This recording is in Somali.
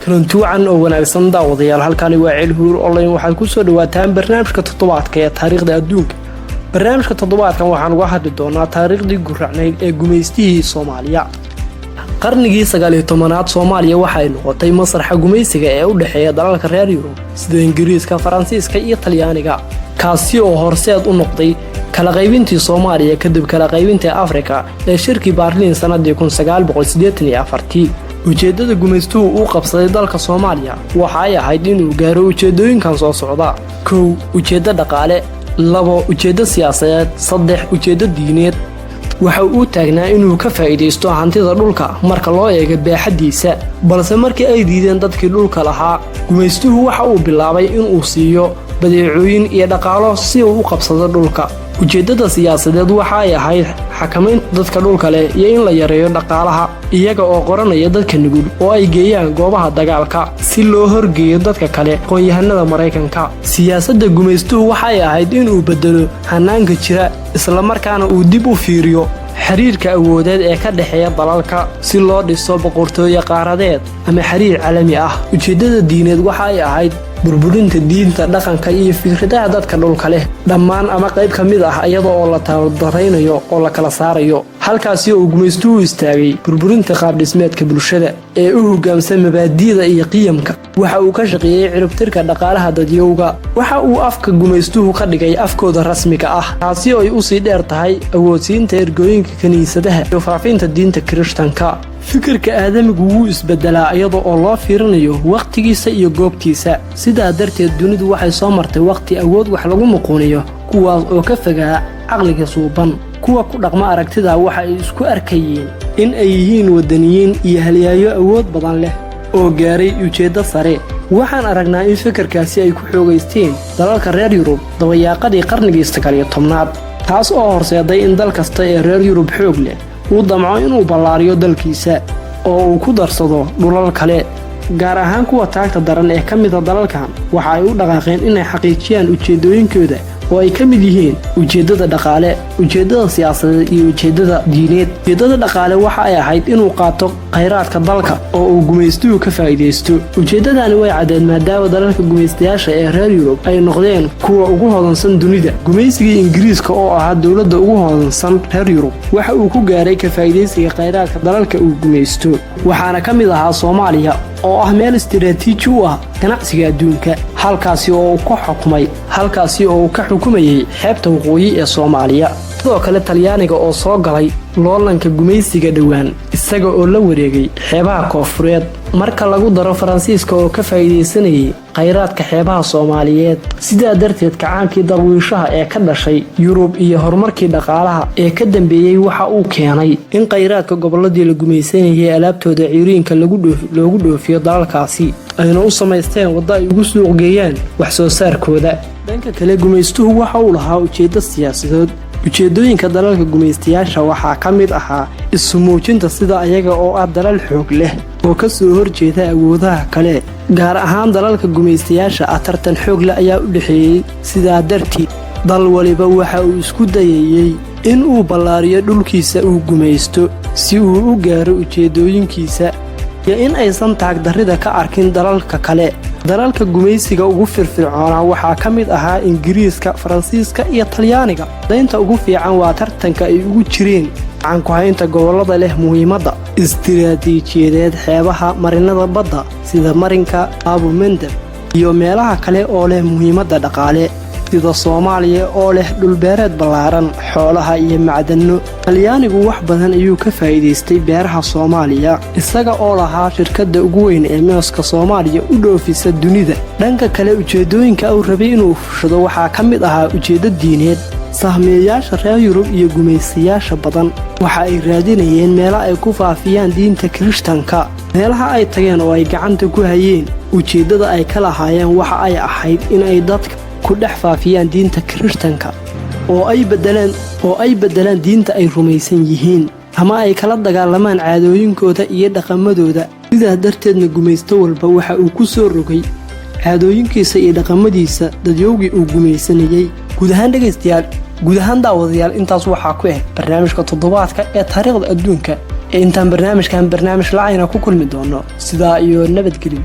Kulanti wacan oo wanaagsan, daawadayaal. Halkani waa Ceelhuur Online. Waxaad ku soo dhawaataan barnaamijka toddobaadka ee taariikhda adduunka. Barnaamijka toddobaadkan waxaan uga hadli doonaa taariikhdii guracnayd ee gumaystihii Soomaaliya. Qarnigii 19aad, Soomaaliya waxay noqotay masraxa gumaysiga ee u dhexeeya dalalka reer Yurub sida Ingiriiska, Faransiiska iyo Talyaaniga, kaasi oo horseed u noqday kala qaybintii Soomaaliya kadib kala qaybintii Afrika ee shirkii Baarliin sannadii. Ujeeddada gumaystuhu uu qabsaday dalka Soomaaliya waxa ay ahayd inuu gaaro ujeeddooyinkan soo socda: 1, ujeeddo dhaqaale; 2, ujeeddo siyaasadeed; 3, ujeeddo diineed. Waxa uu taagnaa inuu ka faa'iidaysto hantida dhulka marka loo eego baaxaddiisa, balse markii ay diideen dadkii dhulka lahaa, gumaystuhu waxa uu bilaabay inuu siiyo badeecooyin iyo dhaqaalo si uu u qabsado dhulka. Ujeeddada siyaasadeed waxa ay ahayd xakamaynta dadka dhulka leh iyo in la yareeyo dhaqaalaha, iyaga oo qoranaya dadka nugul oo ay geeyaan goobaha dagaalka si loo horgeeyo dadka kale aqoon-yahanada Maraykanka. Siyaasadda gumaystuhu waxay ahayd inuu beddelo hanaanka jira, islamarkaana uu dib u fiiriyo xiriirka awoodeed ee ka dhexeeya dalalka si loo dhiso boqortooye qaaradeed ama xiriir caalami ah. Ujeeddada diineed waxa ay ahayd burburinta diinta, dhaqanka iyo fikradaha dadka dhulka leh dhammaan ama qayb ka mid ah, iyada oo la tabadaraynayo oo la kala saarayo. Halkaasi oo gumaystuhu istaagay burburinta qaabdhismeedka bulshada ee u hogaamsan mabaadi'da iyo qiyamka. Waxa uu ka shaqeeyey ciribtirka dhaqaalaha dadyowga. Waxa uu afka gumaystuhu ka dhigay afkooda rasmiga ah, taasi oo ay usii dheer tahay awoodsiinta ergooyinka kiniisadaha iyo faafinta diinta Kirishtanka. Fikirka aadamigu wuu isbedelaa iyada oo loo fiirinayo wakhtigiisa iyo goobtiisa. Sidaa darteed, dunidu waxay soo martay wakhti awood wax lagu muquuniyo, kuwaas oo ka fogaa caqliga suuban. Kuwa ku dhaqma aragtida waxa ay isku arkayeen in ay yihiin waddaniyiin iyo halyaayo awood badan leh oo gaaray ujeeddo sare. Waxaan aragnaa in fikirkaasi ay ku xoogaysteen dalalka reer Yurub dabayaaqadii qarnigii 19aad, taas oo horseeday in dal kasta ee reer Yurub xoog leh uu damco inuu ballaariyo dalkiisa oo uu ku darsado dhulal kale, gaar ahaan kuwa taagta daran ee ka mida dalalkan. Waxa ay u dhaqaaqeen inay xaqiijiyaan ujeeddooyinkooda oo ay ka mid yihiin ujeeddada dhaqaale, ujeeddada siyaasadeed iyo ujeeddada diineed. Ujeeddada dhaqaale waxa ay ahayd inuu qaato khayraadka dalka oo uu gumaystuhu ka faa'iidaysto. Ujeeddadani way caddeed, maadaama dalalka gumaystayaasha ee reer Yurub ay noqdeen kuwa ugu hodansan dunida. Gumaysigii Ingiriiska, oo ahaa dowladda ugu hodansan reer Yurub, waxa uu ku gaaray ka faa'iidaysiga khayraadka dalalka uu gumaysto, waxaana ka mid ahaa Soomaaliya oo ah meel istiraatiiji u ah ganacsiga adduunka, halkaasi oo uu ka xukumayey xeebta waqooyi ee Soomaaliya. Sidoo kale, Talyaaniga oo soo galay loolanka gumaysiga dhowaan, isaga oo la wareegay xeebaha koonfureed, marka lagu daro Faransiiska oo ka faa'iidaysanayay khayraadka xeebaha Soomaaliyeed. Sidaa darteed, kacaankii darwiishaha ee ka dhashay Yurub iyo horumarkii dhaqaalaha ee ka dambeeyey waxa uu keenay in khayraadka gobolladii la gumaysanayay alaabtooda ciriinka loogu dhoofiyo dalalkaasi, ayna u samaysteen waddo ay ugu suuq geeyaan wax soo saarkooda. Dhanka kale, gumaystuhu waxa uu lahaa ujeeddo siyaasadood. Ujeeddooyinka dalalka gumaystayaasha waxaa ka mid ahaa isu muujinta sida ayaga oo ah dalal xoog leh oo ka soo horjeeda awoodaha kale, gaar ahaan dalalka gumaystayaasha ah. Tartan xoog leh ayaa u dhexeeyey. Sidaa darteed, dal waliba waxa uu isku dayayey in uu ballaariyo dhulkiisa uu gumaysto si uu u gaaro ujeeddooyinkiisa iyo in aysan taagdarrida ka arkin dalalka kale. Dalalka gumaysiga ugu firfircoonaa waxaa ka mid ahaa Ingiriiska, Faransiiska iyo Talyaaniga. Daynta ugu fiican waa tartanka ay ugu jireen gacanku-haynta gobollada leh muhiimadda istiraatiijiyadeed, xeebaha, marinada badda sida marinka Baabulmandab iyo meelaha kale oo leh muhiimadda dhaqaale, sida Soomaaliya oo leh dhulbeereed ballaaran, xoolaha iyo macdanno. Talyaanigu wax badan ayuu ka faa'iidaystay beeraha Soomaaliya, isaga oo lahaa shirkadda ugu weyn ee mooska Soomaaliya u dhoofisa dunida. Dhanka kale, ujeeddooyinka uu rabay inuu fushado waxaa ka mid ahaa ujeeddo diineed. Sahmiyayaasha reer Yurub iyo gumaystayaasha badan waxa ay raadinayeen meelo ay ku faafiyaan diinta Kirishtanka. Meelaha ay tageen oo ay gacanta ku hayeen, ujeeddada ay ka lahaayeen waxa ay ahayd in ay dadka ku dhex faafiyaan diinta Kirishtanka oo ay beddelaan diinta ay rumaysan yihiin ama ay kala dagaalamaan caadooyinkooda iyo dhaqamadooda. Sidaa darteedna, gumaysto walba waxa uu ku soo rogay caadooyinkiisa iyo dhaqamadiisa dadyowgii uu gumaysanayey. Guud ahaan dhegaystayaal, guud ahaan daawadayaal, intaas waxaa ku eg barnaamijka toddobaadka ee taariikhda adduunka. Ee intaan barnaamijkan barnaamij lacayna ku kulmi doono, sidaa iyo nabadgelyo.